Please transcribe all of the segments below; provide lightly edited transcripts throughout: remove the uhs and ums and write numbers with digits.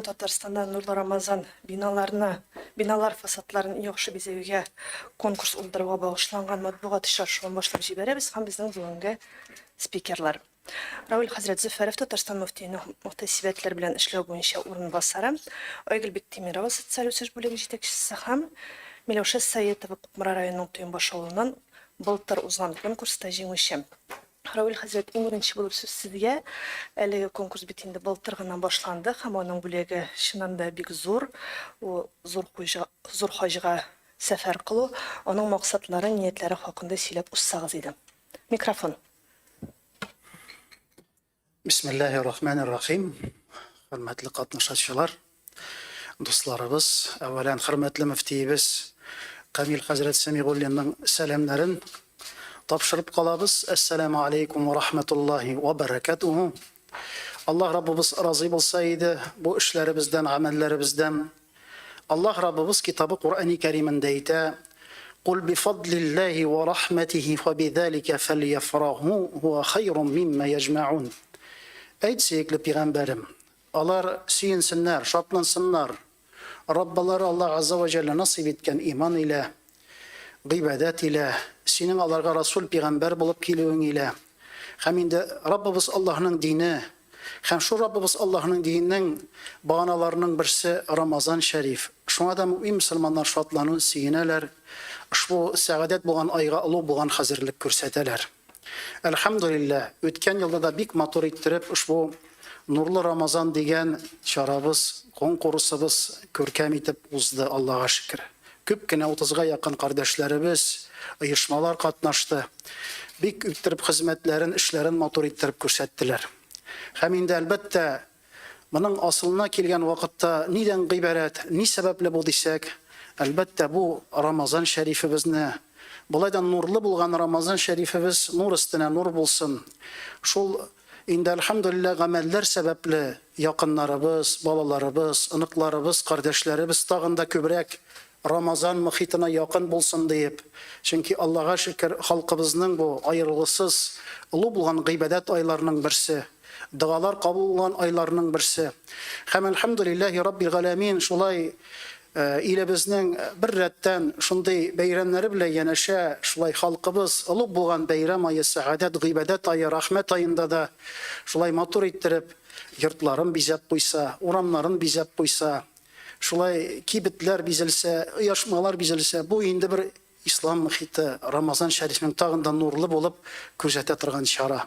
Татарстанда Нурлы Рамазан биналарны, биналар фасадларын яхшы бизәүгә конкурс уздыруга багышланган матбугат очрашуын башлап җибәрәбез һәм безнең бүгенге спикерлар. Равил хәзрәт Зөфәров, Татарстан мөфтиенең мөхтәсибәтләр белән эшләү буенча урынбасары, Айгөл Биктимирова, социаль үсеш бүлеге җитәкчесе һәм Миләүшә Сәетова, Кукмара районының Туембаш авылыннан былтыр узган конкурста җиңүче. Равил хәзрәт, иң беренче булып сүз сезгә. Әлеге конкурс бит инде былтыр гына башланды һәм аның бүләге чыннан да бик зур. Ул зур хуҗа, зур хаҗга сәфәр кылу. Аның максатлары, ниятләре хакында сөйләп узсагыз иде. Микрофон. Бисмиллаһи рахмани рахим. Хөрмәтле катнашачылар, дусларыбыз, әүвәлән хөрмәтле мөфтиебез Камил хәзрәт Сәмигуллинның сәламнәрен тапшырып калабыз. Әссәламу алейкум ва рахматуллаһи ва баракатуху. Аллаһ Раббыбыз разый булса иде бу эшләребездән, гамәлләребездән. Аллаһ Раббыбыз китабы Коръәни Кәримендә әйтә, Кул бифадлиллаһи ва рахматихи фабизалика фәльяфраху һуа хайрун мимма яҗмаун. Әйт, сөекле пигамбәрем, алар сөенсеннәр, шатлансыннар, Раббалары Аллаһ Азза ва Җәллә насыйп иткән иман илә, гыйбадәт илә, синең аларга расул пигамбәр булып килүең илә, һәм инде Раббыбыз Аллаһның дине, Һәм шул Раббыбыз Аллаһның диненең баганаларының берсе Рамазан шәриф. Шуңа да мөэмин мөселманнар шатлану, сөенәләр, ошбу сәгадәт булган айга олуг булган хәзерлек күрсәтәләр. Әлхәмдүлилләһ, үткән елда да бик матур иттереп ошбу Нурлы Рамазан дигән чарабыз, конкурсыбыз күркәм итеп узды, Аллага шөкер. Күп кенә утызга якын кардәшләребез, оешмалар катнашты. Бик иттереп хезмәтләрен, эшләрен матур иттереп күрсәттеләр. Һәм инде, әлбәттә, моның асылына килгән вакытта нидән гыйбарәт, ни сәбәпле бу дисәк, әлбәттә, бу Рамазан шәрифебезне, болай да нурлы булган Рамазан шәрифебез нур өстенә нур булсын. Шул инде, әлхәмдүлилләһ, гамәлләр сәбәпле якыннарыбыз, балаларыбыз, оныкларыбыз, кардәшләребез тагын да күбрәк Рамазан мохитына якын булсын диеп, чөнки, Аллага шөкер, халкыбызның бу аерылгысыз, олы булган гыйбадәт айларының берсе, догалар кабул булган айларының берсе. Һәм, әлхәмдүлилләһи раббил галәмин, шулай илебезнең бер рәттән шундый бәйрәмнәре белән янәшә, шулай халкыбыз олуг булган бәйрәм ае, сәгадәт, гыйбадәт ае, рәхмәт аенда да шулай матур иттереп йортларын бизәп куйса, урамнарын бизәп куйса, шулай кибетләр бизәлсә, оешмалар бизәлсә, бу инде бер ислам мохиты, Рамазан шәрифнең тагын да нурлы булып күрсәтә торган чара.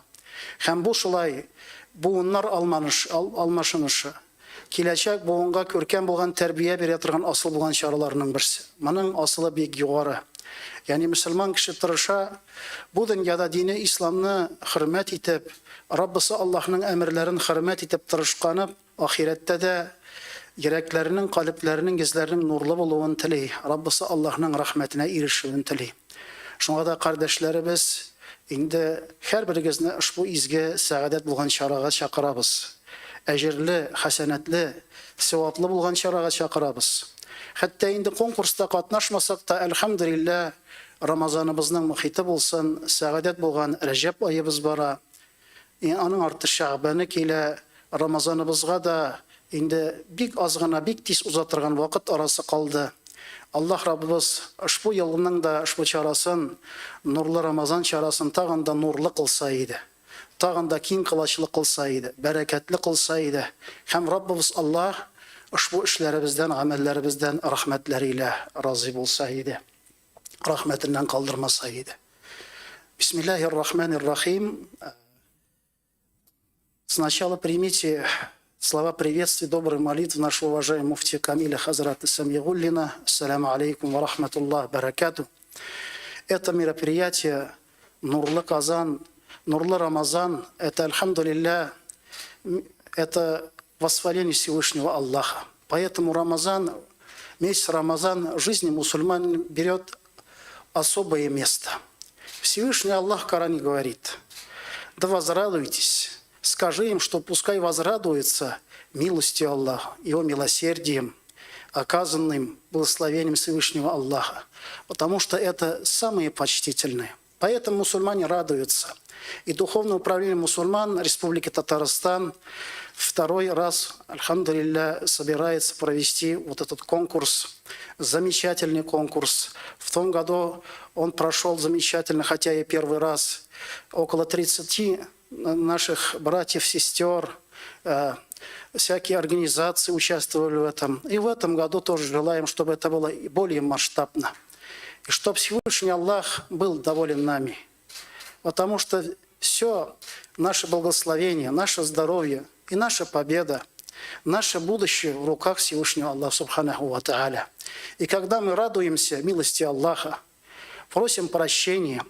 Һәм бу шулай буыннар алманыш, алмашынышы, киләчәк буынга күркәм булган тәрбия бирә торган асыл булган чараларның берсе. Моның асылы бик югары. Ягъни мөселман кеше тырыша бу дөньяда дине исламны хөрмәт итеп, Раббысы Аллаһның әмерләрен хөрмәт итеп тырышканып, Ахирәттә дә йөрәкләренең, калебләренең, йөзләренең нурлы булуын тели, Раббысы Аллаһның рәхмәтенә ирешүен тели. Шуңа да, кардәшләребез, инде һәрберегезне ошбу изге, сәгадәт булган чарага чакырабыз. Әҗерле, хәсәнәтле, сәваплы булган чарага чакырабыз. Хәтта инде конкурста катнашмасак та, әлхәмдүлилләһ, Рамазаныбызның мохите булсын, сәгадәт булган Рәҗәб аебыз бара. И аның арты Шәгъбәне килә, Рамазаныбызга да инде бик аз гына, бик тиз уза торган вакыт арасы калды. Аллаһ Раббыбыз ошбу елның да ошбу чарасын, нурлы Рамазан чарасын тагын да нурлы кылса иде. Тагын да киң колачлы кылса иде, бәрәкәтле кылса иде. Һәм Раббыбыз Аллаһ ошбу эшләребездән, гамәлләребездән рәхмәтләре илә разый булса иде. Рәхмәтеннән калдырмаса иде. Бисмиллахир рахманир рахим. Сначала примите слова приветствия, доброй молитвы нашего уважаемого муфтия Камиля Хазрата Самигуллина. Ассаламу алейкум ва рахматуллах баракату. Это мероприятие Нурлы Казан, Нурлы Рамазан, это, альхамдулилля, это восхваление Всевышнего Аллаха. Поэтому Рамазан, месяц Рамазан в жизни мусульман берет особое место. Всевышний Аллах в Коране говорит, да возрадуйтесь, скажи им, что пускай возрадуются милостью Аллаха, Его милосердием, оказанным благословением Всевышнего Аллаха, потому что это самые почтительные. Поэтому мусульмане радуются. И Духовное управление мусульман Республики Татарстан второй раз, альхамдулилля, собирается провести вот этот конкурс, замечательный конкурс. В том году он прошел замечательно, хотя и первый раз. Около 30 наших братьев, сестер, всякие организации участвовали в этом. И в этом году тоже желаем, чтобы это было более масштабно. И чтобы Всевышний Аллах был доволен нами. Потому что все наше благословение, наше здоровье и наша победа, наше будущее в руках Всевышнего Аллаха Субханаху Ва Тааля. И когда мы радуемся милости Аллаха, просим прощения,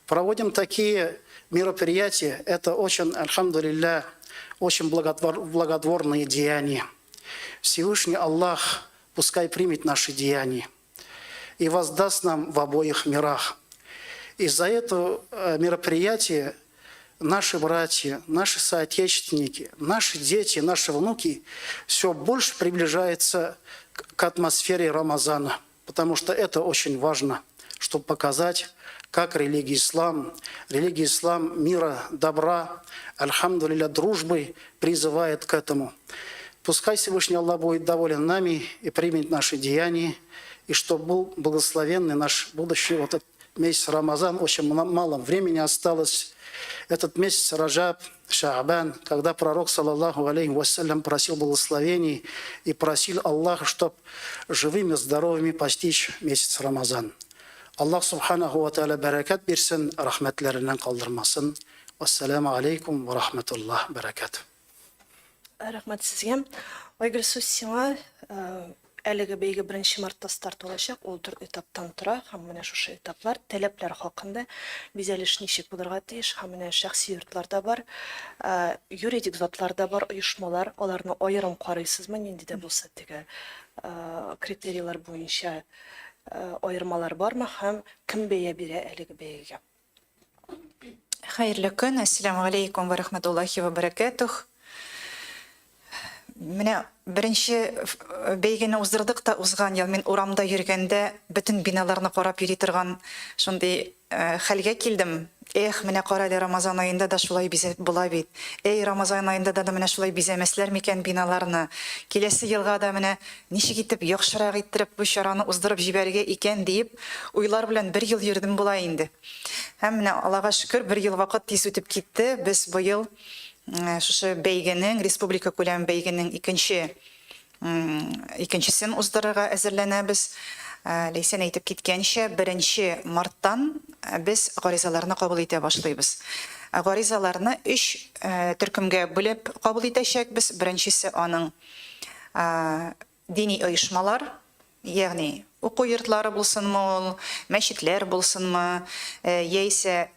проводим такие мероприятия, это очень, альхамдулилля, очень благотворные деяния. Всевышний Аллах пускай примет наши деяния и воздаст нам в обоих мирах. И за это мероприятие наши братья, наши соотечественники, наши дети, наши внуки все больше приближаются к атмосфере Рамазана, потому что это очень важно, чтобы показать, как религия ислам мира, добра, альхамдулилля, дружбы призывает к этому. Пускай Всевышний Аллах будет доволен нами и примет наши деяния, и чтобы был благословенный наш будущий вот этот месяц Рамазан, очень мало времени осталось. Этот месяц Раджаб, Шаабан, когда пророк, саллаллаху алейхи вассалям, просил благословений и просил Аллаха, чтобы живыми, здоровыми постичь месяц Рамазан. Аллах Субханаху ва Тааля бәрәкәт бирсен, рәхмәтләреннән калдырмасын. Вассаламу алейкум ва рахматуллах бәрәкәт. Рәхмәт сезгә. Айгөл, сүз сиңа. Әлеге бәйге беренче мартта старт алачак. Ул дүрт этаптан тора һәм менә шушы этаплар, таләпләр хакында бизәлеш ничек булырга тиеш һәм менә шәхси йортлар да бар, юридик затлар да бар, оешмалар, аларны аерым карыйсызмы, нинди дә булса теге критерийлар буенча аермалар бармы һәм кем бәя бирә әлеге бәйгегә? Хәерле көн, әссәламү алейкум ва рахматуллахи ва баракатух. Менә беренче бәйгене уздырдык та узган ел мин урамда йөргәндә бөтен биналарны карап йөри торган шундый хәлгә килдем. Эх, менә кара әле Рамазан аенда да шулай бизәп була бит. Эй, Рамазан аенда да менә шулай бизәмәсләр микән биналарны? Киләсе елга да менә ничек итеп яхшырак иттереп бу чараны уздырып җибәрергә икән диеп уйлар белән бер ел йөрдем була инде. Һәм менә Аллага шөкер, бер ел вакыт тиз үтеп китте. Без быел шушы бәйгенең, республика күләм бәйгенең икенче икенчесен уздырырга әзерләнәбез. Ләйсән әйтеп киткәнчә, беренче марттан без гаризаларны кабул итә башлыйбыз. Гаризаларны өч төркемгә бүлеп кабул итәчәкбез. Беренчесе аның дини оешмалар, ягъни уку йортлары булсынмы ул, мәчетләр булсынмы, яисә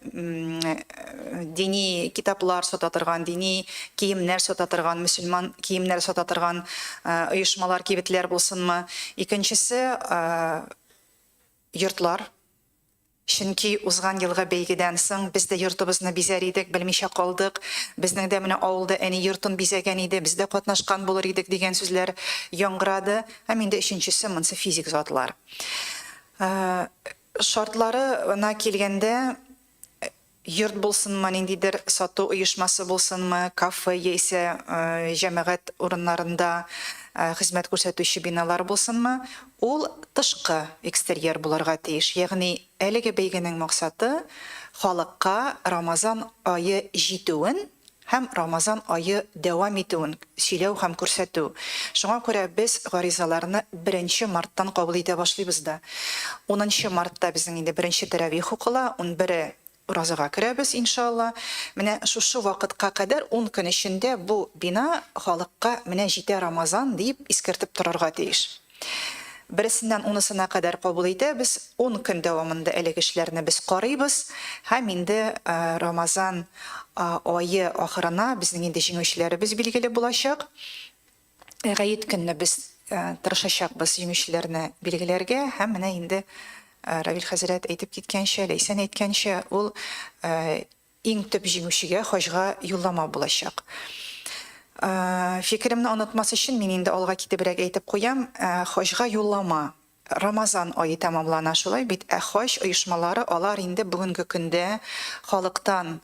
дини китаплар сата торган, дини киемнәр сата торган, мөселман киемнәре сата торган оешмалар, кибетләр булсынмы. Икенчесе, йортлар. Чөнки узган елгы бәйгедән соң без дә йортыбызны бизәр идек, белмичә калдык. Безнең дә менә авылда әни йортын бизәгән иде, без дә катнашкан булыр идек дигән сүзләр яңгырады. Һәм инде өченчесе, монсы физик затлар. Шартларына килгәндә, Йорт булсынмы, ниндидер сату оешмасы булсынмы, кафе яисә җәмәгать урыннарында хезмәт күрсәтүче биналар булсынмы, ул тышкы экстерьер булырга тиеш. Ягъни әлеге бәйгенең максаты, халыкка Рамазан ае җитүен һәм Рамазан ае дәвам итүен сөйләү һәм күрсәтү. Шуңа күрә без гаризаларны беренче марттан кабул итә башлыйбыз да. Унынчы мартта безнең инде беренче тәравих укыла, унбере уразага керәбез, иншалла. Менә шушы вакытка кадәр ун көн эчендә бу бина халыкка менә җитә Рамазан диеп искәртеп торырга тиеш. Бересеннән унысына кадәр кабул итәбез, ун көн дәвамында әлеге эшләрне без карыйбыз һәм инде Рамазан ае ахырына безнең инде җиңүчеләребез билгеле булачак. Гает көнне без тырышачакбыз җиңүчеләрне билгеләргә һәм менә инде Равил хәзрәт әйтеп киткәнчә, Ләйсән әйткәнчә, ул Иң төп җиңүчегә хаҗга юллама булачак. Фикеремне онытмас өчен мин инде алга китебрәк әйтеп куям, хаҗга юллама Рамазан ае тәмамлана, шулай бит? Ә хаҗ оешмалары алар инде бүгенге көндә халыктан.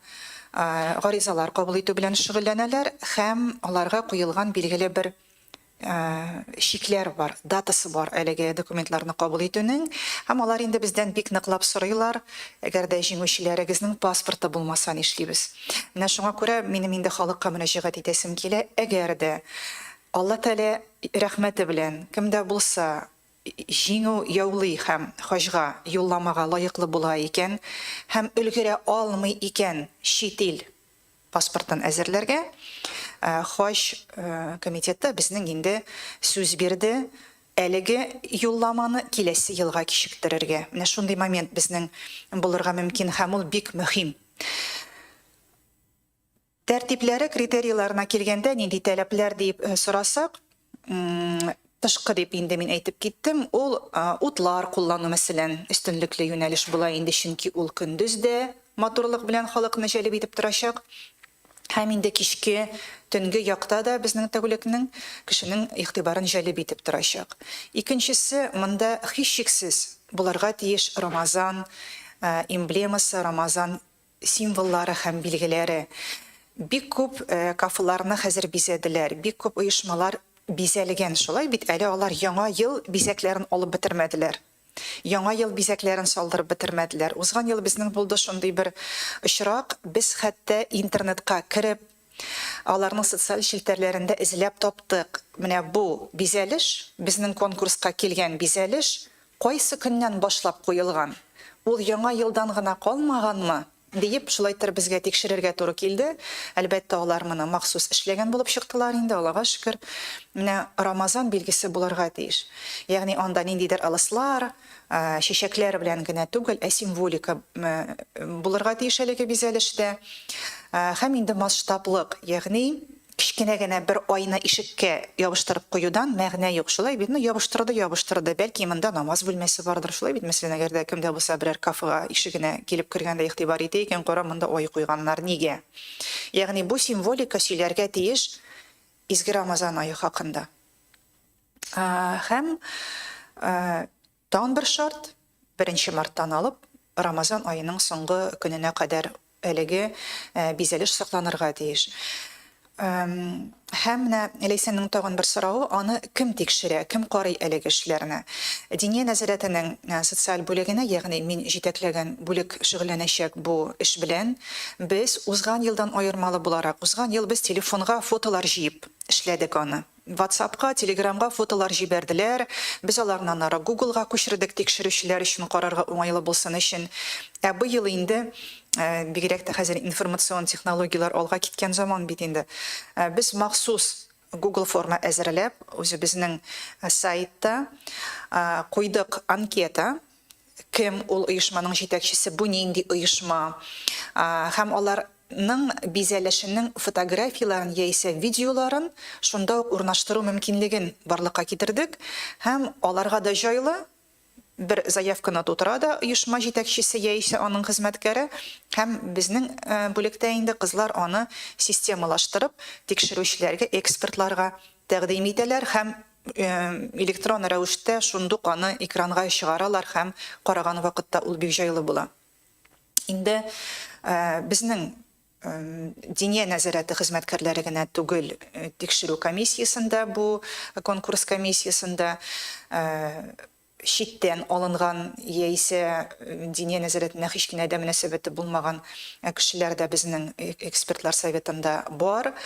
гаризалар кабул итү белән шөгыльләнәләр һәм аларга куелган билгеле бер чикләр бар, датасы бар әлеге документларны кабул итүнең. Һәм алар инде бездән бик ныклап сорыйлар, әгәр дә җиңүчеләрегезнең паспорты булмаса нишлибез? Менә шуңа күрә минем инде халыкка мөрәҗәгать итәсем килә, әгәр дә Алла Тәгалә рәхмәте белән кем дә булса җиңү яулый һәм хаҗга юлламага лаеклы була икән һәм өлгерә алмый икән чит ил паспортын әзерләргә, хаҗ комитеты безнең инде сүз бирде, әлеге юлламаны киләсе елга кичектерергә. Менә шундый момент безнең булырга мөмкин һәм ул бик мөһим. Тәртипләре, критерийларына килгәндә, нинди таләпләр дип сорасак, тышкы дип инде мин әйтеп киттем, ул утлар куллану, мәсәлән, өстенлекле юнәлеш була инде, чөнки ул көндез дә матурлык белән халыкны җәлеп итеп торачак. Һәм инде кичке, төнге якта да безнең тәүлекнең кешенең игътибарын җәлеп итеп торачак. Икенчесе, монда һичшиксез булырга тиеш Рамазан эмблемасы, Рамазан символлары һәм билгеләре. Бик күп кафеларны хәзер бизәделәр, бик күп оешмалар бизәлгән, шулай бит, әле алар Яңа ел бизәкләрен алып бетермәделәр. Яңа ел бизәкләрен салдырып бетермәделәр. Узган ел безнең булды шундый бер очрак, без хәтта интернетка кереп, аларның социаль челтәрләрендә эзләп таптык, менә бу бизәлеш, безнең конкурска килгән бизәлеш кайсы көннән башлап куелган? Ул Яңа елдан гына калмаганмы? диеп, шулай иттереп безгә тикшерергә туры килде. Әлбәттә, алар моны махсус эшләгән булып чыктылар инде, Аллага шөкер. Менә Рамазан билгесе булырга тиеш. Ягъни анда ниндидер ылыслар, чәчәкләр белән генә түгел, ә символика булырга тиеш әлеге бизәлештә. Һәм инде масштаблык, ягъни кечкенә генә бер айны ишеккә ябыштырып куюдан мәгънә юк, шулай бит? Ну, ябыштырды, ябыштырды. Бәлки, монда намаз бүлмәсе бардыр, шулай бит? Мәсәлән, әгәр дә кем дә булса берәр кафега ишегенә килеп кергәндә игътибар итә икән, кара, монда ай куйганнар, нигә? Ягъни бу символика сөйләргә тиеш Изге Рамазан ае хакында. Һәм тагын бер шарт, беренче марттан алып Рамазан аеның соңгы көненә кадәр әлеге бизәлеш сакланырга тиеш. Һәм менә Ләйсәннең тагын бер соравы, аны кем тикшерә, кем карый әлеге эшләрне? Диния нәзарәтенең социаль бүлегенә, ягъни мин җитәкләгән бүлек шөгыльләнәчәк бу эш белән. Без узган елдан аермалы буларак, узган ел без телефонга фотолар җыеп эшләдек аны. Ватсапка, Телеграмга фотолар җибәрделәр, без аларны аннары Гуглга күчердек, тикшерүчеләр өчен карарга уңайлы булсын өчен. Ә быел инде, бигрәк тә хәзер информацион технологияләр алга киткән заман бит инде, без махсус Google форма әзерләп, үзебезнең сайтта куйдык анкета, кем ул оешманың җитәкчесе, бу нинди оешма, һәм аларның бизәлешенең фотографияләрен яисә видеоларын шунда ук урнаштыру мөмкинлеген барлыкка китердек, һәм аларга да җайлы, бер заявканы тутыра да оешма җитәкчесе яисә аның хезмәткәре, һәм безнең бүлектә инде кызлар аны системалаштырып, тикшерүчеләргә, экспертларга тәкъдим итәләр һәм электрон рәвештә шундук аны экранга чыгаралар һәм караган вакытта ул бик җайлы була. Инде безнең Диния нәзарәте хезмәткәрләре генә түгел, тикшерү комиссиясендә, бу конкурс комиссиясендә читтән алынган яисә Диния нәзарәтенә һич кенә дә мөнәсәбәте булмаган кешеләр дә безнең экспертлар советында бар.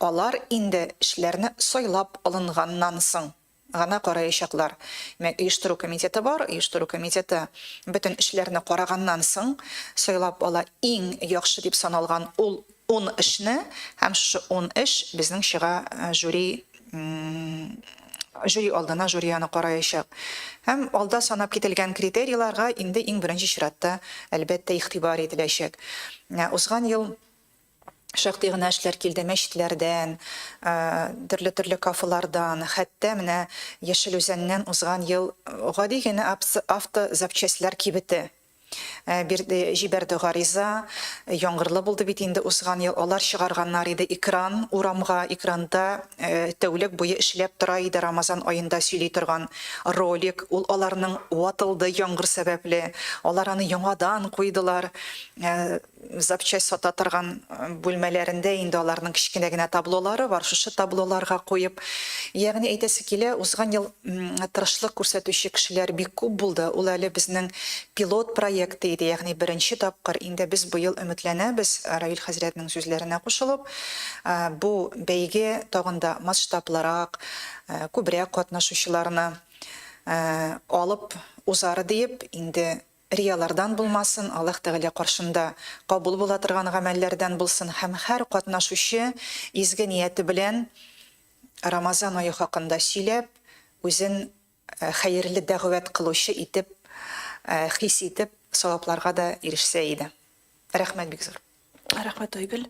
Алар инде эшләрне сайлап алынганнан соң гына караячаклар. Димәк, оештыру комитеты бар, оештыру комитеты бөтен эшләрне караганнан соң сайлап ала иң яхшы дип саналган ул ун эшне, һәм шушы ун эш безнең чыга жюри жюри алдына, жюри аны караячак. Һәм алда санап кителгән критерийларга инде иң беренче чиратта, әлбәттә, игътибар ителәчәк. Узган ел шактый гына эшләр килде мәчетләрдән, төрле-төрле кафелардан, хәтта менә Яшел Үзәннән узган ел гади генә автозапчастьләр кибете. Бирде, җибәрде гариза. Яңгырлы булды бит инде узган ел. Алар чыгарганнар иде экран урамга. Экранда тәүлек буе эшләп тора иде Рамазан аенда сөйли торган ролик. Ул аларның ватылды яңгыр сәбәпле. Алар аны яңадан куйдылар. Запчасть сата торган бүлмәләрендә инде аларның кечкенә генә таблолары бар, шушы таблоларга куеп. Ягъни әйтәсе килә, узган ел тырышлык күрсәтүче кешеләр бик күп булды. Ул әле безнең пилот проекты иде, ягъни беренче тапкыр. Инде без быел өметләнәбез, Равил хәзрәтнең сүзләренә кушылып, бу бәйге тагын да масштаблырак, күбрәк катнашучыларны алып узар диеп, инде Риялардан булмасын, Аллаһ Тәгалә каршында кабул була торган гамәлләрдән булсын һәм һәр катнашучы изге нияте белән Рамазан ае хакында сөйләп, үзен хәерле дәгъвәт кылучы итеп хис итеп, савапларга да ирешсә иде. Рәхмәт бик зур. Рәхмәт, Айгөл.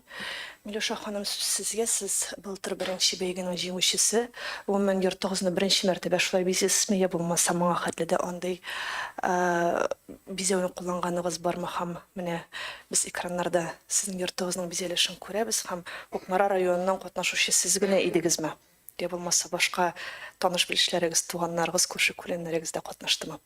Миләүшә ханым, сүз сезгә. Сез былтыр беренче бәйгенең җиңүчесе. Гомумән, йортыгызны беренче мәртәбә шулай бизисезме, я булмаса моңа хәтле дә андый бизәүне кулланганыгыз бармы? Һәм менә без экраннарда сезнең йортыгызның бизәлешен күрәбез һәм Кукмара районыннан катнашучы сез генә идегезме? Я булмаса башка таныш-белешләрегез, туганнарыгыз, күрше-күләннәрегез дә катнаштымы?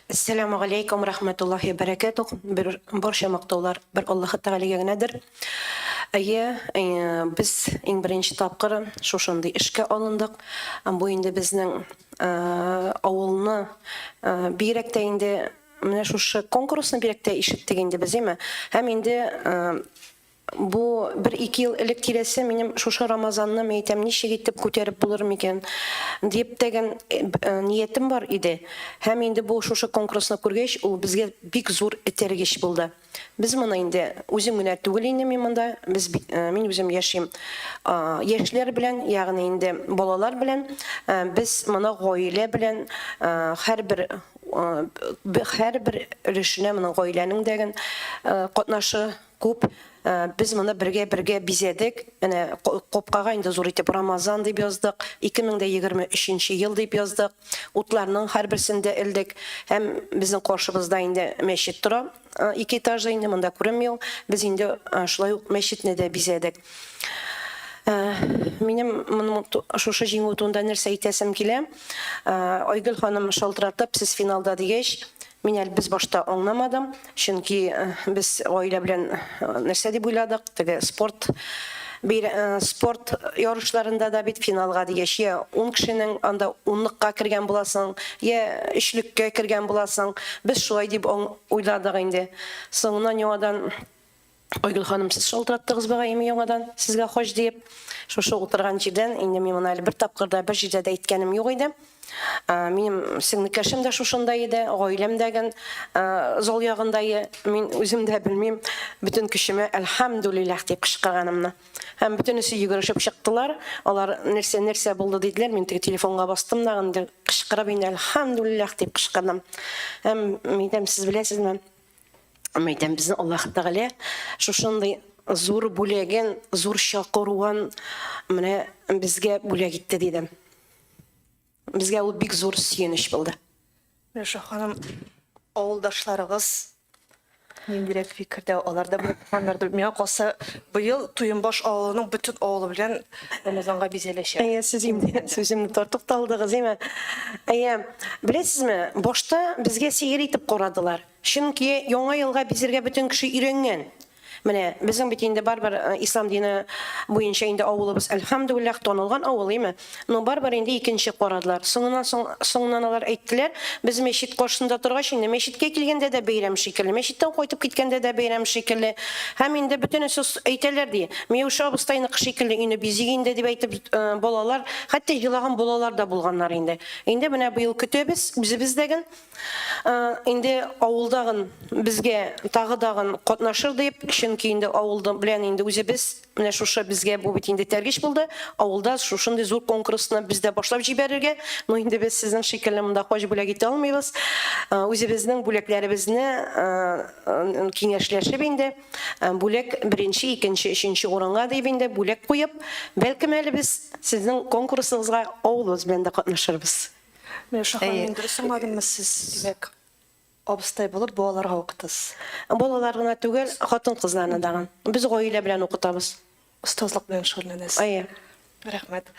Әссәламү галәйкүм рәхмәтуллаһи бәрәкәтүх. Бер барча мактаулар бер Аллаһы Тәгаләгә генәдер. Әйе, э, без иң беренче тапкыр шушындый эшкә алындык. Бу инде безнең э, авылны э, бигрәк тә инде менә шушы конкурсны бигрәк тә ишеттек инде без, әйме? Һәм инде Бу бер-ике ел элек тирәсе минем шушы Рамазанны, мин әйтәм, ничек итеп күтәреп булыр микән, дип дәгән ниятем бар иде. Һәм инде бу шушы конкурсны күргәч, ул безгә бик зур этәргеч булды. Без моны инде үзем генә түгел инде мин монда, без бит, мин үзем яшим яшьләр белән, ягъни инде балалар белән, без моны гаилә белән һәрбер һәрбер өлешенә моның гаиләнең дәген катнашы Күп. Без моны бергә-бергә бизәдек. Менә капкага инде зур итеп Рамазан дип яздык, 2023 нче ел дип яздык. Утларның һәрберсен дә элдек. Һәм безнең каршыбызда инде мәчет тора, ике этажлы инде, монда күренми ул. Без инде шулай ук мәчетне дә бизәдек. Минем моның шушы җиңү турында нәрсә әйтәсем килә. Айгөл ханым шалтыратып, сез финалда дигәч, Мин әле без башта аңламадым, чөнки без гаилә белән нәрсә дип уйладык, теге спорт спорт ярышларында да бит финалга дигәч, я 10 кешенең анда унлыкка кергән буласың, я өчлеккә кергән буласың. Без шулай дип уйладык инде. Соңыннан яңадан Айгөл ханым, сез шалтыраттыгыз бугай, яңадан сезгә хаҗ диеп. Шушы утырган җирдән, инде мин моны әле бер тапкыр да, бер җирдә дә әйткәнем юк иде. Минем сеңлекәшем дә шушында иде, гаиләм дә ген зал ягында иде. Мин үзем дә белмим, бөтен көчемә әлхәмдүлилләһ дип кычкырганымны. Һәм бөтенесе йөгерешеп чыктылар. Алар нәрсә, нәрсә булды диделәр. Мин теге телефонга бастым да инде кычкырып инде әлхәмдүлилләһ дип кычкырдым. Һәм мин әйтәм, сез беләсезме? Әйтәм, безне Аллаһ Тәгалә шушындый зур бүләген, зур чакыруын менә безгә бүләк итте, дидем. Безгә ул бик зур сөенеч булды. Миләүшә ханым, авылдашларыгыз ниндирәк фикердә? Алар да белеп торганнардыр. Миңа калса, быел Туембаш авылының бөтен авылы белән Рамазанга бизәләчәк. Әйе, сез инде сүземне тартып та алдыгыз, әйме? Әйе, беләсезме, башта безгә сәер итеп карадылар. Чөнки Яңа елга бизергә бөтен кеше өйрәнгән. Менә безнең бит инде барыбер ислам дине буенча инде авылыбыз, әлхәмдүлилләһ, танылган авыл, име? Но барыбер инде икенче карадылар. Соңыннан соң, соңыннан алар әйттеләр, без мәчет каршында торгач, инде мәчеткә килгәндә дә бәйрәм шикелле, мәчеттән кайтып киткәндә дә бәйрәм шикелле. Һәм инде бөтенесе әйтәләр, ди, Миләүшә абыстайныкы шикелле өйне бизик инде, дип әйтеп, балалар, хәтта елаган балалар да булганнар инде. Инде менә быел көтәбез, үзебез дә ген. Инде авылдагын безгә тагы дагын катнашыр дип, чөнки инде авылда белән инде үзебез менә шушы безгә бу бит инде этәргеч булды. Авылда шушындый зур конкурсны без дә башлап җибәрергә. Но инде без сезнең шикелле монда хаҗ бүләк итә алмыйбыз. Үзебезнең бүләкләребезне киңәшләшеп инде бүләк беренче, икенче, өченче урынга дип инде бүләк куеп, бәлкем әле без сезнең конкурсыгызга авылыбыз белән дә катнашырбыз. Миләүшә ханым, мин дөрес аңладыммы, сез, димәк, абыстай булып балаларга укытасыз. Балалар гына түгел, хатын-кызларны дагын. Без гаилә белән укытабыз. Остазлык белән шөгыльләнәсез. Әйе. Рәхмәт.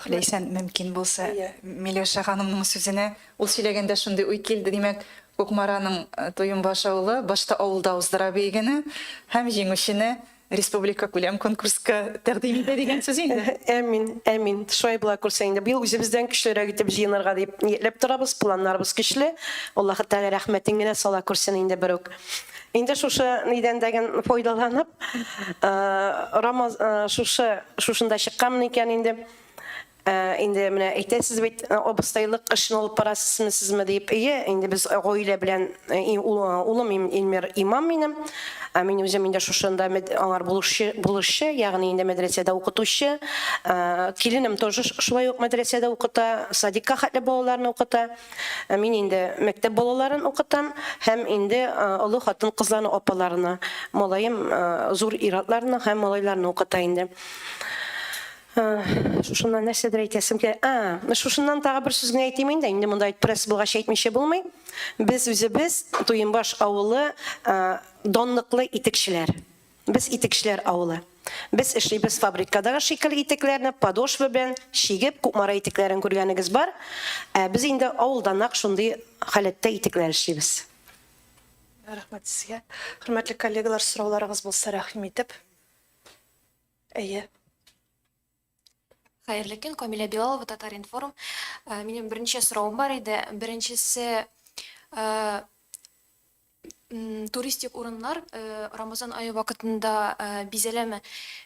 Ләйсән, мөмкин булса, Миләүшә ханымның сүзенә, ул сөйләгәндә шундый уй килде, димәк, Кукмараның Туембаш авылы башта авылда уздыра бәйгене һәм җиңүчене республика күләм конкурска тәкъдим итә дигән сүз инде. Әмин, әмин. Шулай була күрсә инде. Быел үзебездән көчлерәк итеп җыенырга дип ниятләп торабыз, планнарыбыз көчле. Аллаһы Тәгалә рәхмәтен генә сала күрсен инде берүк. Инде шушы нидән дәген файдаланып, Рамаз шушы шушында чыкканмын икән инде. Инде менә әйтәсез бит, абыстайлык эшен алып барасызмы сезме дип. Әйе, инде без гаилә белән улым Илмир имам минем. Ә мин үзем инде шушында аңар булышчы, булышчы, ягъни инде мәдрәсәдә укытучы. Киленем тоже шулай ук мәдрәсәдә укыта, садикка хәтле балаларны укыта. Ә мин инде мәктәп балаларын укытам һәм инде олы хатын-кызларны, апаларны, малаем зур ир-атларны һәм малайларны укыта инде. Шушыннан нәрсәдер әйтәсем килә. А, шушыннан тагы бер сүз генә әйтим инде. Инде монда пресс булгач әйтмичә булмый. Без үзебез Туембаш авылы данлыклы итекчеләр. Без итекчеләр авылы. Без эшлибез фабрикадагы шикелле итекләрне, подошва белән чигеп, Кукмара итекләрен күргәнегез бар. Ә без инде авылда нәкъ шундый халәттә итекләр эшлибез. Рәхмәт сезгә. Хөрмәтле коллегалар, сорауларыгыз булса, рәхим итеп. Әйе. Хәерле көн, Камилә Билалова, Татар-информ. Минем берничә соравым бар иде. Беренчесе, туристик урыннар Рамазан ае вакытында бизәләме,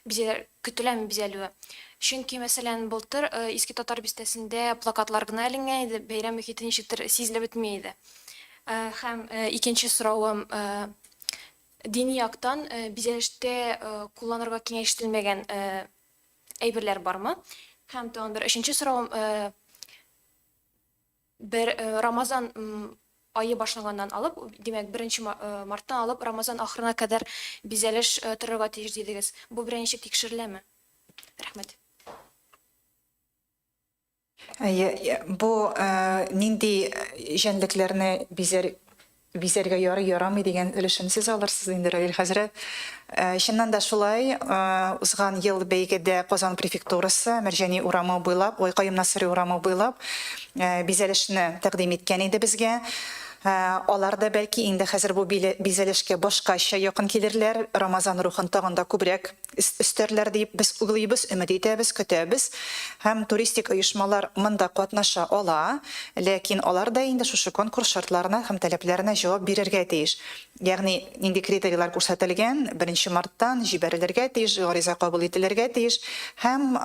бизәләр, көтеләме бизәлүе? Чөнки, мәсәлән, былтыр Иске Татар бистәсендә плакатлар гына эленгән иде, бәйрәм мөхите ничектер сизелеп бетми иде. Һәм икенче соравым, дини яктан бизәлештә кулланырга киңәш ителмәгән әйберләр бармы? Һәм тагын бер өченче соравым, бер Рамазан ае башланганнан алып, димәк, беренче марттан алып Рамазан ахырына кадәр бизәлеш торырга тиеш дидегез. Бу берәр ничек тикшереләме? Рәхмәт. Әйе, бу нинди җәнлекләрне бизәр бизәргә ярый, ярамый дигән өлешен сез алырсыз инде, Равил хәзрәт. Чыннан да шулай, узган ел бәйгедә Казан префектурасы Мәрҗани урамы буйлап, ой, Каюм Насыйри урамы буйлап бизәлешне тәкъдим иткән иде безгә. Алар да бәлки инде хәзер бу бизәлешкә башкача якын килерләр, Рамазан рухын тагын да күбрәк өстәрләр дип без уйлыйбыз, өмет итәбез, көтәбез. Һәм туристик оешмалар монда катнаша ала, ләкин алар да инде шушы конкурс шартларына һәм таләпләренә җавап бирергә тиеш. Ягъни нинди критерийлар күрсәтелгән, беренче марттан җибәрелергә тиеш, гариза кабул ителергә тиеш һәм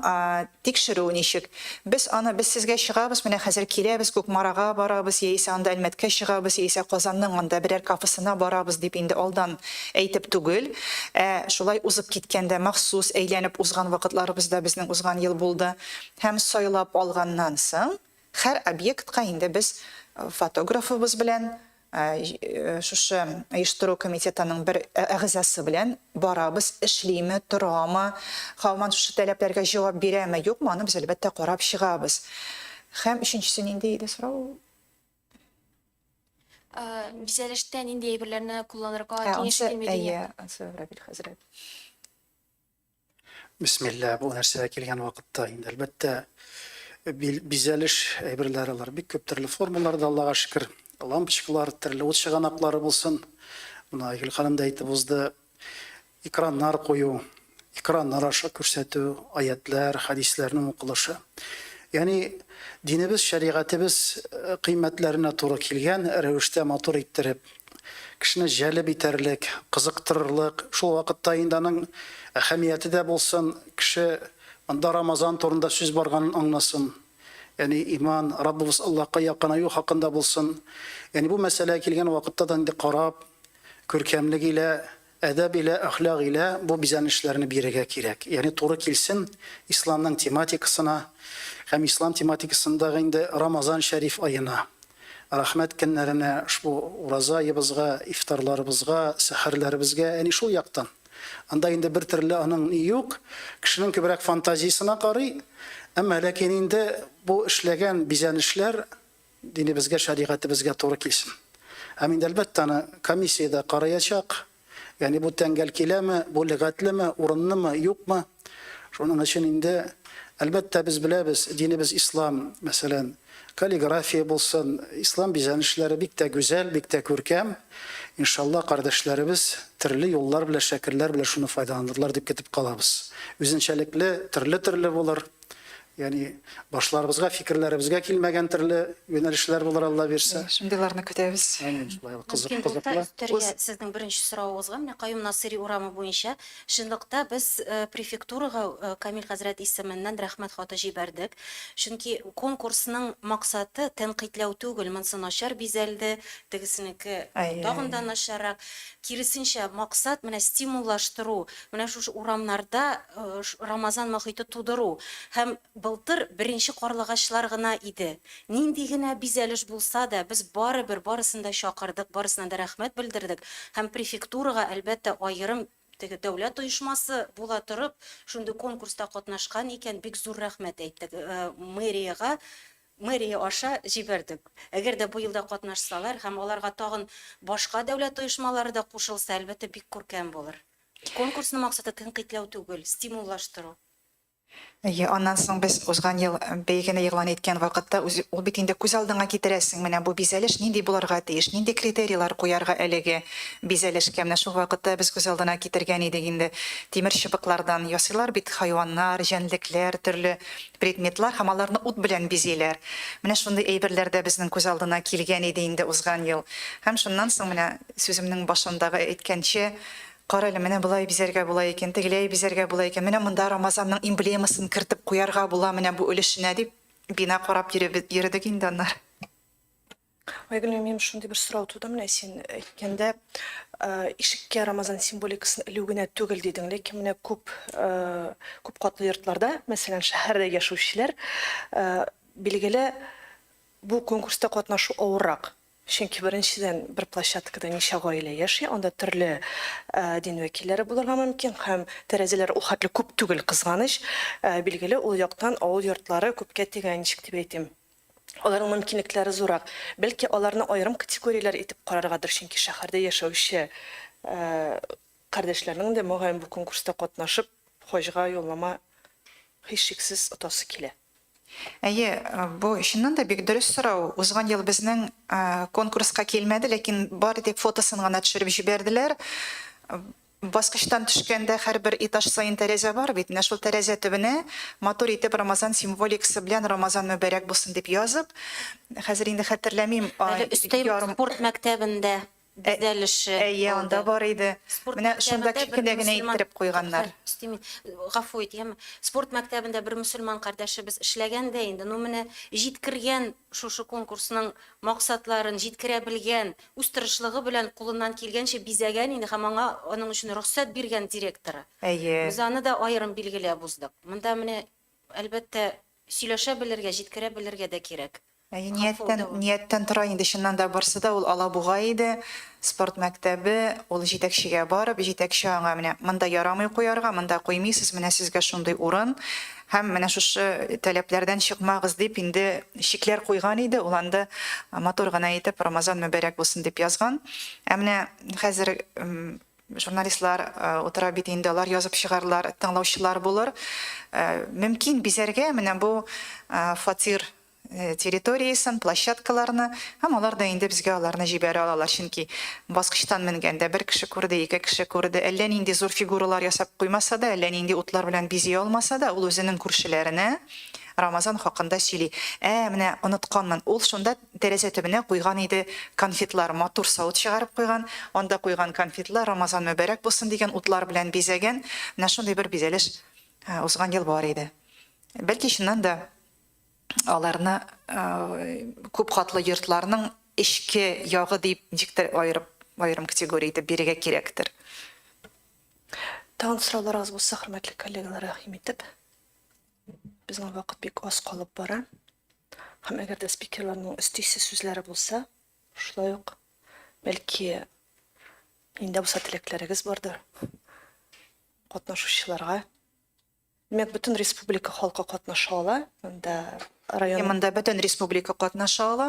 Тикшерү ничек? Без аны, без сезгә чыгабыз, менә хәзер киләбез, Кукмарага барабыз, яисә анда Әлмәткә чыгабыз, яисә Казанның анда берәр кафесына барабыз, дип инде алдан әйтеп түгел, ә шулай узып киткәндә, махсус әйләнеп узган вакытларыбыз да безнең узган ел булды. Һәм сайлап алганнан соң, һәр объектка инде без фотографыбыз белән, Шушы оештыру комитетының бер әгъзасы белән барабыз, эшлиме, торамы, һаман шушы таләпләргә җавап бирәме, юкмы, аны без, әлбәттә, карап чыгабыз. Һәм өченчесе нинди иде сорау? Бизәлештә нинди әйберләрне кулланырга киңәш ителми дигән. Әйе, ансы Равил хәзрәт. Бисмилла, бу нәрсәгә килгән вакытта инде, әлбәттә, бизәлеш әйберләре алар бик күп төрле формаларда, Аллага шөкер. Лампочкалар, төрле ут чыганаклары булсын. Менә Айгөл ханым да әйтеп узды. Экраннар кую, экраннар аша күрсәтү, аятлар, хәдисләрнең укылышы. Ягъни динебез, шәригатебез э, кыйммәтләренә туры килгән рәвештә матур иттереп, кешене җәлеп итәрлек, кызыктырырлык, шул вакытта инде аның әһәмияте дә булсын, кеше монда Рамазан турында сүз барганын аңласын. Ягъни иман, Раббыбыз Аллаһка якынаю хакында булсын. Ягъни бу мәсьәләгә килгән вакытта да инде карап, күркәмлек илә, әдәп илә, әхлак илә бу бизәнешләрне бирергә кирәк. Ягъни туры килсен исламның тематикасына һәм ислам тематикасындагы инде Рамазан шәриф аена. Рәхмәт көннәренә, ошбу ураза аебызга, ифтарларыбызга, сәхәрләребезгә, әни шул яктан. Анда инде бер төрле аның ни юк, кешенең күбрәк фантазиясенә карый, әмма ләкин инде бу эшләгән бизәнешләр динебезгә, шәригатебезгә туры килсен. Һәм инде, әлбәттә, аны комиссия дә караячак. Ягъни бу тәңгәл киләме, бу легатьлеме, урынлымы, юкмы? Шуның өчен инде, әлбәттә, без беләбез, динебез ислам, мәсәлән, каллиграфия булсын, ислам бизәнешләре бик тә гүзәл, бик тә күркәм. Иншалла, кардәшләребез төрле юллар белән, шәкерләр белән шуны файдаланырлар дип көтеп калабыз. Үзенчәлекле, төрле-төрле булыр. Ягъни башларыбызга, фикерләребезгә килмәгән төрле юнәлешләр булыр, Алла бирсә. Шундыйларны көтәбез. Әмин, шулай кызык, Мөмкин булса, кызыклы. өстәргә сезнең беренче соравыгызга, менә Каюм Насыйри урамы буенча, чынлыкта без префектурага Камил хәзрәт исеменнән рәхмәт хаты җибәрдек. Чөнки конкурсның максаты тәнкыйтьләү түгел, монсы начар бизәлде, тегесенеке тагын да начаррак. Киресенчә, максат менә стимуллаштыру, менә шушы урамнарда Рамазан мохите тудыру. Һәм былтыр беренче карлыгачлар гына иде. Нинди генә бизәлеш булса да, без барыбер барысын да чакырдык, барысына да рәхмәт белдердек. Һәм префектурага, әлбәттә, аерым теге дәүләт оешмасы була торып, шундый конкурста катнашкан икән, бик зур рәхмәт әйттек. Мэриягә, мэрия аша җибәрдек. Әгәр дә бу елда катнашсалар һәм аларга тагын башка дәүләт оешмалары да кушылса, әлбәттә, бик күркәм булыр. Конкурсның максаты тәнкыйтьләү түгел, стимуллаштыру. Әйе, аннан соң без узган ел бәйгене игълан иткән вакытта үз, ул бит инде күз алдыңа китерәсең, менә бу бизәлеш нинди булырга тиеш, нинди критерийлар куярга әлеге бизәлешкә. Менә шул вакытта без күз алдына китергән идек инде, тимер чыбыклардан ясыйлар бит хайваннар, җәнлекләр, төрле предметлар һәм аларны ут белән бизиләр. Менә шундый әйберләр дә безнең күз алдына килгән иде инде узган ел. Һәм шуннан соң менә сүземнең башындагы әйткәнчә, Кара әле, менә болай бизәргә була икән, тегеләй бизәргә була икән, менә монда Рамазанның эмблемасын кертеп куярга була менә бу өлешенә, дип, бина карап йөрдек инде аннары. Айгөл, минем шундый бер сорау туды, менә син әйткәндә, ишеккә Рамазан символикасын элү генә түгел дидең, ләкин менә күп күп катлы йортларда, мәсәлән, шәһәрдә яшәүчеләр, билгеле, бу конкурста катнашу авыррак. Чөнки, беренчедән, бер площадкада ничә гаилә яши, анда төрле дин вәкилләре булырга мөмкин һәм тәрәзәләр ул хәтле күп түгел, кызганыч. Билгеле, ул яктан авыл йортлары күпкә тигән, ничек дип әйтим, аларның мөмкинлекләре зуррак. Бәлки, аларны аерым категорияләр итеп караргадыр, чөнки шәһәрдә яшәүче кардәшләрнең дә, мөгаен, бу конкурста катнашып, хаҗга юллама һичшиксез отасы килә. Әйе, бу чыннан да бик дөрес сорау. Узган ел безнең конкурска килмәде, ләкин бары тик фотосын гына төшереп җибәрделәр. Баскычтан төшкәндә һәрбер этаж саен тәрәзә бар бит. Менә шул тәрәзә төбенә матур итеп Рамазан символикасы белән Рамазан мөбарәк булсын дип язып, хәзер инде хәтерләмим, Әле өстәй спорт мәктәбендә бизәлеше Әйе, анда булды. бар иде. Спорт Менә шунда мәктәбендә бер кечкенә генә мөселман иттереп куйганнар. Тукта, өстим, гафу ит, яме. Спорт мәктәбендә бер мөселман кардәшебез эшләгән дә инде. Ну менә җиткергән шушы конкурсның максатларын, җиткерә белгән, үз тырышлыгы белән кулыннан килгәнчә бизәгән инде һәм аңа аның өчен рөхсәт биргән директоры. Әйе. Без аны да аерым билгеләп уздык. Монда менә, әлбәттә, сөйләшә белергә, җиткерә белергә дә кирәк. Әйе, нияттән, нияттән тора инде, чыннан да барсы да ул Алабуга иде, спорт мәктәбе, ул җитәкчегә барып, җитәкче аңа менә монда ярамый куярга, монда куймыйсыз, менә сезгә шундый урын һәм менә шушы таләпләрдән чыкмагыз дип инде чикләр куйган иде, ул анда матур гына итеп Рамазан мөбарәк булсын дип язган. Ә менә хәзер Журналистлар утыра бит инде, алар язып чыгарлар, тыңлаучылар булыр. Мөмкин бизәргә менә бу фатир территориясен, площадкаларны, һәм алар да инде безгә аларны җибәрә алалар, чөнки баскычтан менгәндә бер кеше күрде, ике кеше күрде, әллә нинди зур фигуралар ясап куймаса да, әллә нинди утлар белән бизи алмаса да, ул үзенең күршеләренә Рамазан хакында сөйли. Ә, менә онытканмын, ул шунда Тәрәзә төбенә куйган иде конфетлар, матур савыт чыгарып куйган, анда куйган конфетлар, Рамазан мөбарәк булсын дигән утлар белән бизәгән, менә шундый бер бизәлеш узган ел бар иде. Бәлки чыннан да аларны күп катлы йортларның эчке ягы дип ничектер аерып, аерым категория итеп бирергә кирәктер. Тагын сорауларыгыз булса, хөрмәтле коллегалар, рәхим итеп. Безнең вакыт бик аз калып бара. Һәм әгәр дә спикерларның өстисе сүзләре булса, шулай ук, бәлки, нинди дә булса теләкләрегез бардыр катнашучыларга. Димәк, бөтен республика халкы катнаша ала, монда район. Монда бөтен республика катнаша ала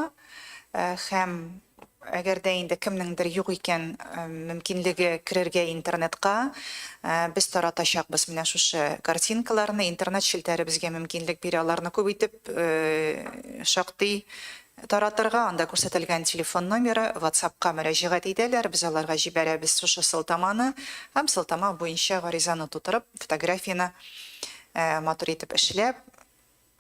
һәм Әгәр дә инде кемнеңдер юк икән мөмкинлеге керергә интернетка, без таратачакбыз менә шушы картинкаларны. Интернет челтәре безгә мөмкинлек бирә аларны күп итеп шактый таратырга. Анда күрсәтелгән телефон номеры, WhatsApp-ка мөрәҗәгать итәләр, без аларга җибәрәбез шушы сылтаманы һәм сылтама буенча гаризаны тутырып, фотографияне матур итеп эшләп,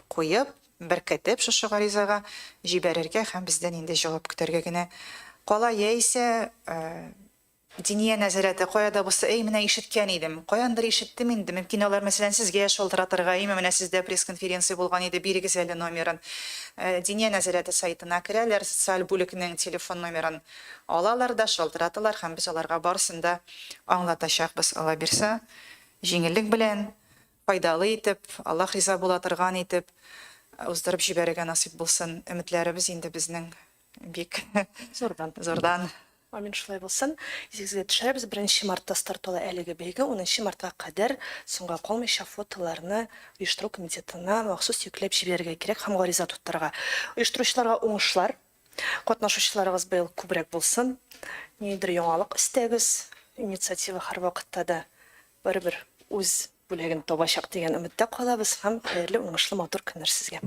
куеп, беркетеп шушы гаризага җибәрергә һәм бездән инде җавап көтәргә генә кала. Яисә Диния нәзарәте кая да булса, әй, менә ишеткән идем, каяндыр ишеттем инде, мөмкин алар, мәсәлән, сезгә шалтыратырга, әйме, менә сездә пресс-конференция булган иде, бирегез әле номерын. Диния нәзарәте сайтына керәләр, социаль бүлекнең телефон номерын алалар да, шалтыраталар һәм без аларга барысын да аңлатачакбыз, Аллабирса, җиңеллек белән. Файдалы итеп, Аллаһ риза була торган итеп уздырып җибәрергә насыйп булсын. Өметләребез инде безнең бик Зурдан. зурдан. Амин, шулай булсын. Исегезгә төшерәбез, беренче мартта старт ала әлеге бәйге, унынчы мартка кадәр соңга калмыйча фотоларны оештыру комитетына махсус йөкләп җибәрергә кирәк һәм гариза тутырырга. Оештыручыларга уңышлар! Катнашучыларыгыз быел күбрәк булсын. Ниндидер яңалык өстәгез. Инициатива һәрвакытта да барыбер үз бүләген табачак дигән өметтә калабыз һәм хәерле, уңышлы, матур көннәр сезгә!